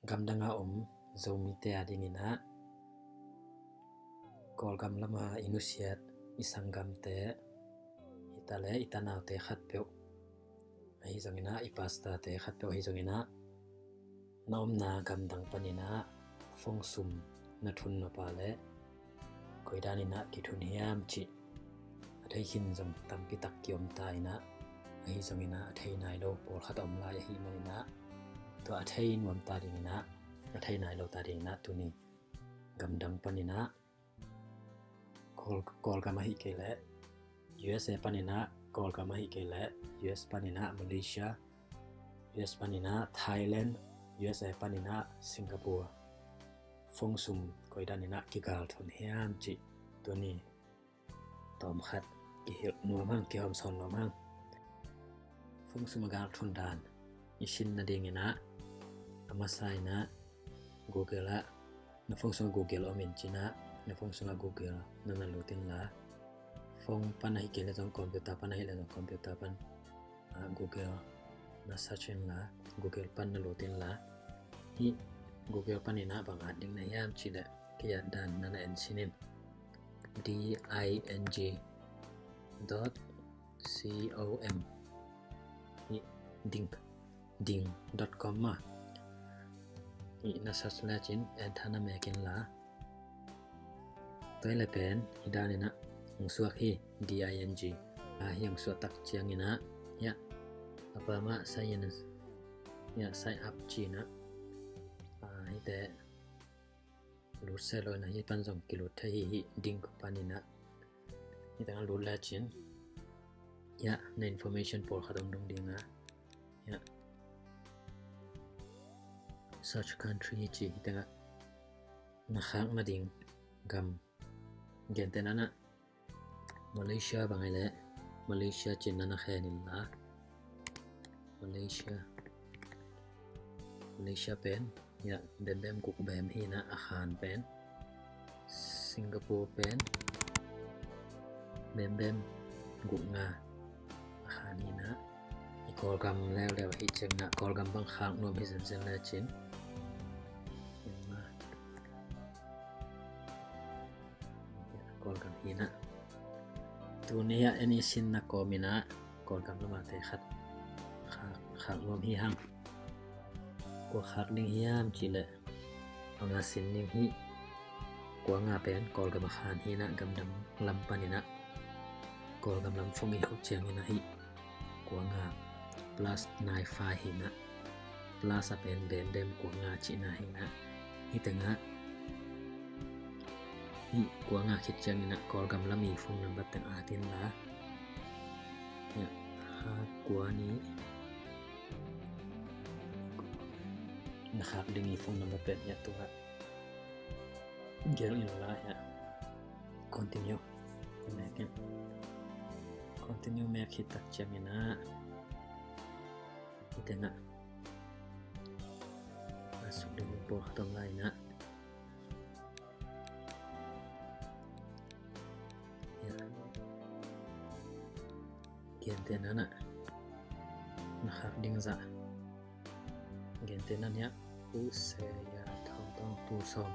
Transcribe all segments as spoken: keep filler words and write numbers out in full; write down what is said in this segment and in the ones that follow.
Gamdang a om Zomite a dingin ah Kawlgam lama i nusiat i sanggamte, hi ta le i tanaute khatpeuh ahi zongin ah, i pastorte khatpeuh ahi zongin ah, na omna gamdang panin ah phone sum na thun nop a le koi danin ah kithun hiam cih a thei khin zong tampi tak ki om ta in ah, ahi zongin ah a thei nai lo pawlkhat a om lai ahih manin ah, tua a thei nuam ta dingin ah, a thei nai lo ta dingin ah tuni gamdang panin ah Kawl-, Kawlgam ahih kei leh U S A panin ah, Kawlgam ahih kei leh U S panin ah Malaysia, U S panin ah Thailand, U S A panin ah Singapore, phone sum koi danin ah kigal thun hiam cih tuni tawm khat kihilh nuam hang, kihawmsawn nuam hang. Phone sum a gal thun dan i sin nadingin ah, a masa in ah Google ah, na phone sungah Google om in cin ah, na phone sungah Google na na lut inla, phone pan ahih kei leh zong, computer pan ahih leh zong, computer pan ah Google na search inla, Google pan na lut inla, hih Google panin ah bang at ding na hiam cih leh, kei a dan na na en sin in, D I N G dot C O M, hih ding, ding dot com mah, hih na search lecin enter na mek inla, tua hi leh pen hi danin ah hong suak hi. D I N G a hih hong suak tak ciangin ah, hiah a pa mah sign in, hiah sign up cin ah, ah, hihte lut se lo in ah, hih pan zong kilut thei hi, hih ding panin ah. Hih tengah lut lecin, hiah na information pawlkhat hong dong ding a, hiah search country ci, hih tengah na khak nading gam, gentehna in ah Malaysia bang hi leh Malaysia cin na na khen inla, Malaysia, Malaysia pen hiah bembem guk bem hi in ah, a khan pen Singapore pen bembem guk nga a khan hi in ah, i Kawlgam leuleu ahih ciangin ah Kawlgam bang khak nuam hi zenzen lecin, Myanmar, Kawlgam hi in ah, tuni ah en i sinna kawmin ah Kawlgam lamate khat khak, khak nuam hi hang. Kua khak ding hiam cih leh, a nga sin ding hi. Kua nga pen Kawlgam a khan hi in ah, gamdang lam panin ah Kawlgam lam phone i huh ciangin ah hih kua nga plus nine five hi in ah, plus a pen bembem kua nga cihna hi in ah, hih tengah hih kua nga khit ciangin ah Kawlgam lam i phone number teng at inla, hiah kha kua nih, na khak ding i phone number pen hiah tungah gelh inla, hiah continue mek in. Continue mek khit tak ciangin ah, hih tengah a suk ding pawlkhat om lai in ah, hiah gentehna in ah na khak ding zah, gentehna in ah, use your Taungtaung tul sawm,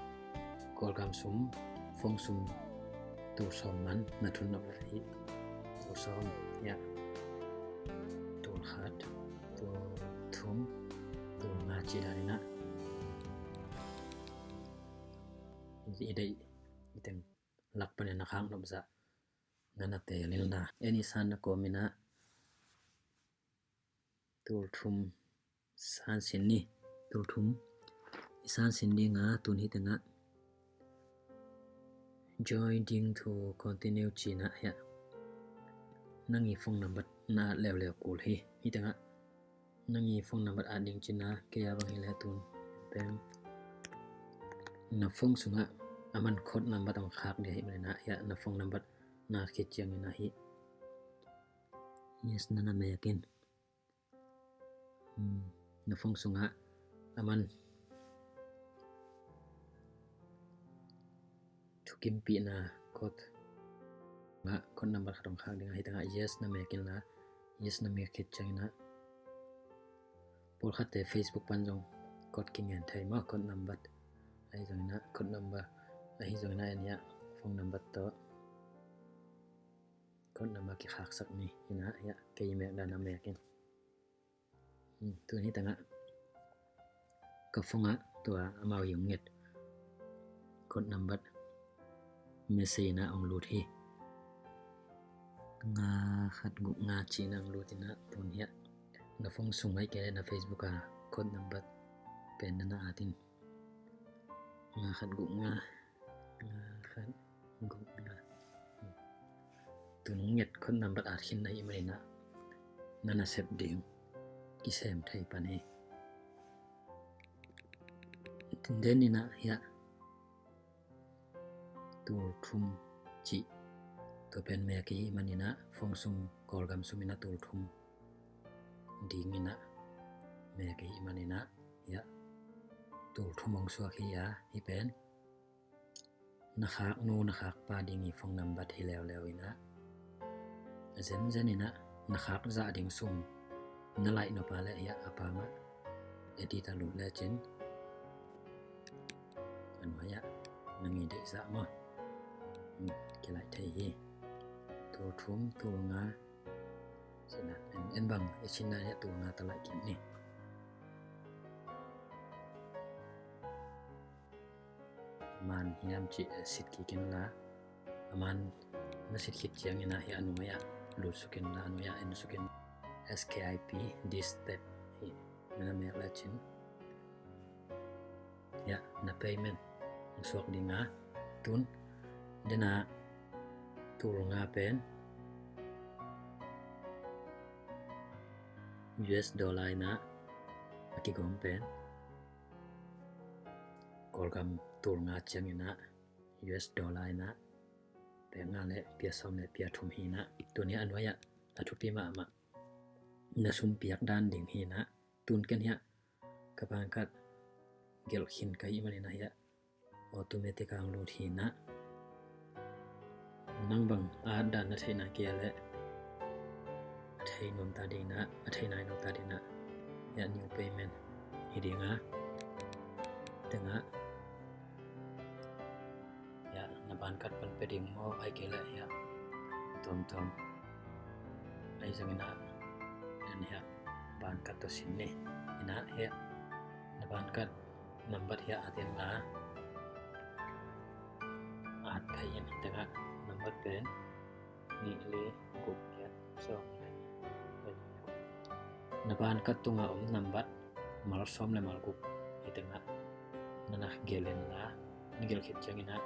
Kawlgam sum, phone sum tul sawm man na thun nop leh hi, tul sawm, hiah tul khat, tul thum, tul nga ci danin ah, i deih, i teng lak panin na khak nop zah na na teel inla, en i sanna kawmin ah tul thum san sin ni. Tul thum i san sin ding a, tun hih tengah join ding to continue cin ah, hiah nang i phone number na at leuleu kul hi. Hih tengah nang i phone number at ding cin ah, kei a bang hi leh tun pen na phone sungah a man code number tawh khak ding ahih manin ah, hiah na phone number na at khit ciangin ah hih yes na na mek in. Hmm, na phone sungah a man thukimpihna code, nga code number khat hong khak ding a, hih tengah yes na mek inla, yes na mek khit ciangin ah, pawlkhatte Facebook pan zong code kingen thei maw, code number. Ahi zongin ah code number, ahi zongin ah en hiah phone number tawh code number kikhaksak ni. Inah hiah kei mek dan a mek in. Hmm, tuni tengah ka phone ah tua amau i hong nget code number message inah hong lut hi. Nga khat guk nga ci-in ah hong lut inah tun hiah na phone sung ahih kei leh na Facebook a code number pen na na at in. Nga khat guk nga, nga khat guk nga. Tun hong nget code number at khin na hih manin ah na nasep ding kisem thei pan hi. Tun den inah hiah tul thum cih tua pen mek ahih manin ah phone sung, Kawlgam sung inah tul thum ding inah mek ahih manin ah hiah tul thum hong suak hi a, hih pen na khaknu na khakpa ding i phone number hi leuleu inah, a zenzen inah na khak zah ding sum na laih nop a leh hiah a pa mah edit a lut lecin a nuai ah na ngei deih zah maw, hmm, kilaih thei hi. Tul thum, tul nga, sinah en, en bang i cinna hiah tul nga ta laih kik ni. A man hiam cih sit kik inla, a man na sit khit ciangin ah hiah a nuai ah lut suk inla, a nuai ah en suk in. S K I P, this step hi na na mek lecin hiah na payment hong suak ding a, tun den ah tul nga pen U S dollar inah a kigawm pen, Kawlgam tul nga ciangin ah U S dollar inah pek nga le pia sawm le pia thum hi inah, tuni a nuai ah a thupi mahmah na sum piak dan ding hi inah, tun ken hiah ka bank card gelh khin ka hih manin ah hiah automatic a hong lut hi inah, nang bang a at dan na theihna kei a leh a thei nuam ta ding inah, a thei nai lo ta ding inah hiah new payment hi ding a, tengah hiah na bank card pan pia ding maw, ahih kei leh hiah tuamtuam ahi zongin ah en hiah bank card tawh sin ni. Inah hiah na bank card number hiah at inla, at phei in, hi tengah number pen nih li guk giat sawm le na bank card tungah om number mal sawm le mal guk hi tengah na na gelh inla, na gelh khit ciangin ah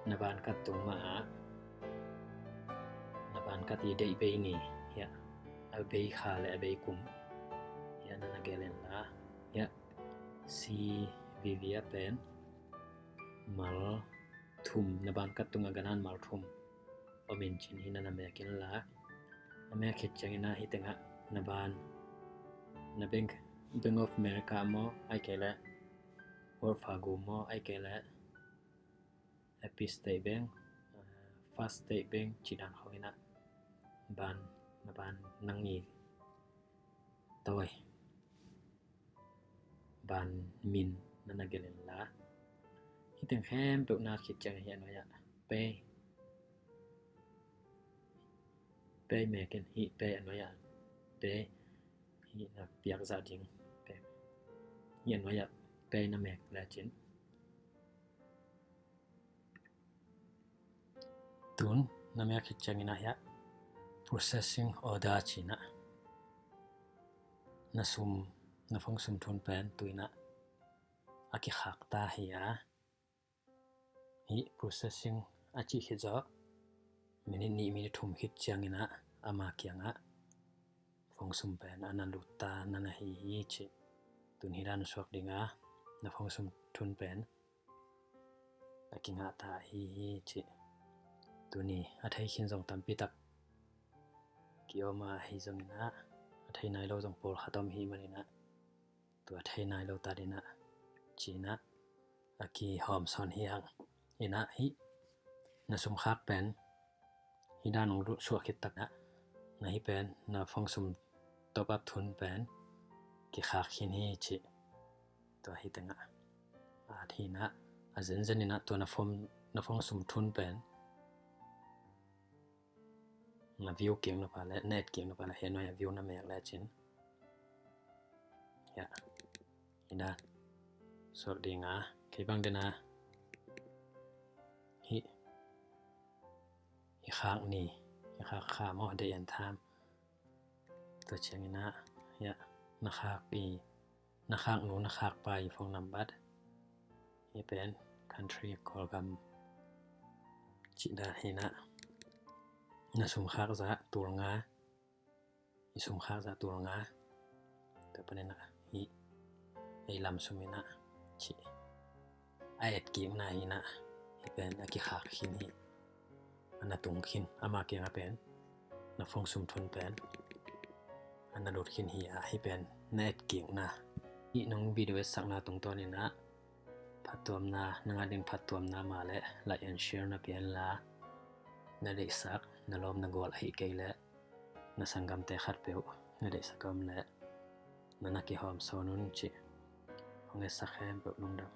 na bank card tung mah ah na bank card i deih bei ni hiah, a bei kha le a bei kum hiah na na gelh inla, hiah C V V a pen mal thum, na bank card tungah ganan mal thum om in cin hi na na mek inla, na mek khit ciangin ah hi tengah na bank, na bank, Bank of America maw, ahih kei leh Wells Fargo maw, ahih kei leh Happy State Bank, uh, First State Bank cih dan khawng inah ban, na ban nang i tawi ban min na na gelh inla, hi teng khempeuh na at khit ciang hiah a nuai ah pay, pay mek in, hih pay a nuai ah pay, hih na piak zah ding pay, hih a nuai ah pay na mek lecin tun na mek khit ciangin ah hiah processing order ci inah na sum, na phone sum thun pen tu inah a kikhak ta hi a, hih processing a cih khit zawh minute nih minute thum khit ciangin ah ama kiangah phone sum pen a na lut ta na na hi hi cih. Tun hi dan suak ding a, na phone sum thun pen a kingah ta hi hi cih. Tuni a thei khin zong tampi tak ki-om a, ahi zongin ah a thei nai lo zong pawlkhat om hi manin ah tua a thei nai lo ta ding ah ci inah a kihawm sawn hi hang. Inah hih na sum khak pen hi dan hong suah khit tak ah na hih pen na phone sum top up thun pen kikhak khin hi cih. Tua hi tengah at hi na, a zenzen in ah tua na phone, na phone sum thun pen na view kik nop a le, na et kik nop a le, hih nuai a view na mek lecin, ya, hi dan sawt ding a, kei bang den a, hih, hih khak ni, hih khak kha maw, date and time. Tua ciangin ah, ya, na khak i, na khak nu, na khak pa i phone number. Hih pen country, Kawlgam cih dan hi na. Na sum khak zah tul nga, i sum khak zah tul nga. Tua panin ah hih ei lam sum in ah cih a et kikna hi na. Hih pen a kikhak khin hi. A na tung khin, ama kiang a pen na phone sum thun pen a na lut khin hi a, hih pen na et kikna. Hih nong video etsakna tungtawn in ah phattuamna, na ngah ding phattuamna mah le like and share na pia inla, na deihsak na lawm na gual ahih kei leh na sanggamte khatpeuh na deihsak a om leh na na kihawm sawn un cih hong etsak khempeuh lungdam.